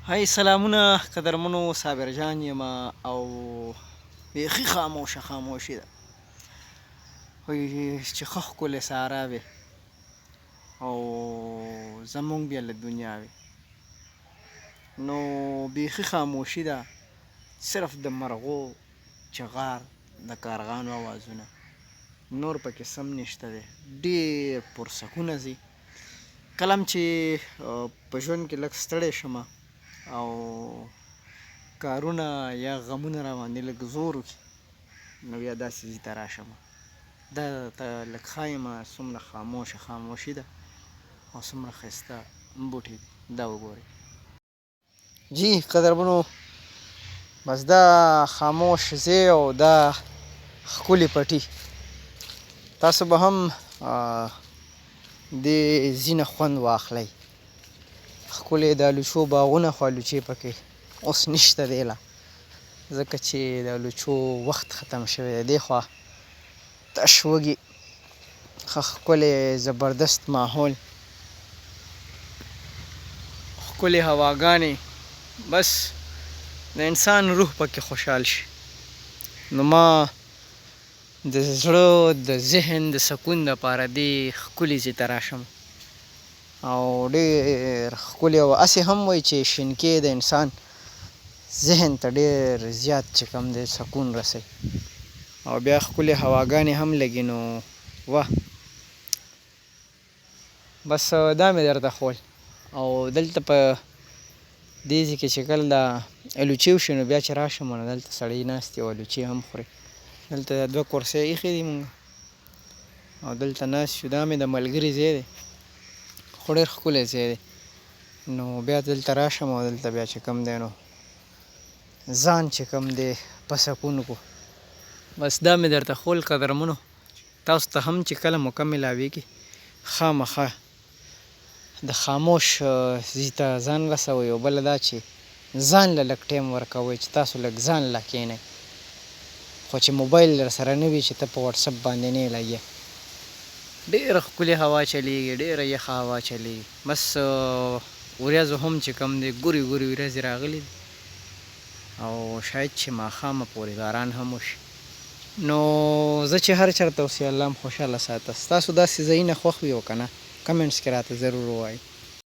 های سلامونه قدرمنو، صابر جان یم او بیخي خاموشه خاموشي ده. وایي چې ښه ښکلې سارا وي او زمونږ بیا له دنیا وي، نو بیخي خاموشي ده، صرف د مرغو چغار، د کارغانو اوازونه، نور پکې سم نشته دی. ډېر پرسکونه ځي. کله هم چې په ژوند کې لږ ستړی شم او کارونه یا غمونه را باندې لږ زور وکړي، نو بیا داسې ځای ته راشم، دا ته لږ ښایم څومره خاموشه خاموشي ده او څومره ښایسته بوټي دي، دا وګورئ. جی قدرمنو، بس دا خاموش ځای او دا ښکلي پټي، تاسو به هم دې ځینه خوند واخلئ. ښکلې د الوچو باغونه، خو الوچې پکې اوس نشته دی لا، ځکه چې د الوچو وخت ختم شوی دی. دې خوا تش وږي، ښه ښکلی زبردست ماحول، ښکلې هواګانې، بس د انسان روح پکې خوشحال شي. نو ما د زړه د ذهن د سکون دپاره دې ښکلي ځای ته راشم او ډېر ښکلي. او هسې هم وایي چې شینکې د انسان ذهن ته ډېر زیات چې کوم دی سکون رسوي، او بیا ښکلې هواګانې هم لګي. نو واه، بس دا مې درته ښول. او دلته په دې ځای کې چې کله دا الوچې وشي، نو بیا چې راشم نو دلته سړی ناست او الوچې هم خوري. دلته دوه کرسۍ ایښې دي مونږ او دلته ناست یو. دا مې د ملګري ځای دی، خو ډېر ښکلی ځای دی. نو بیا دلته راشم او دلته بیا چې کوم دی نو ځان چې کوم دی په سکون کو. بس دا مې درته ښول قدرمنو. تاسو ته هم چې کله موقع ملاویږي، خامخا د خاموش ځای ته ځان رسوئ، او بله دا چې ځان له لږ ټایم ورکوئ چې تاسو لږ ځان له کښېنئ، خو چې موبایل درسره نه وي چې ته په واټساپ باندې نه یې لګیا. ډېره ښکلې هوا چلیږي، ډېره یخه هوا چلیږي. بس وریځو هم چې کوم دی ګوري ګوري وریځې راغلي دي او شاید چې ماښامه پورې باران هم وشي. نو زه چې هر چېرته اوسې، الله مو خوشحاله ساته. ستاسو داسې ځایونه خوښ وي او که نه، کمنټس کې راته ضرور ووایئ.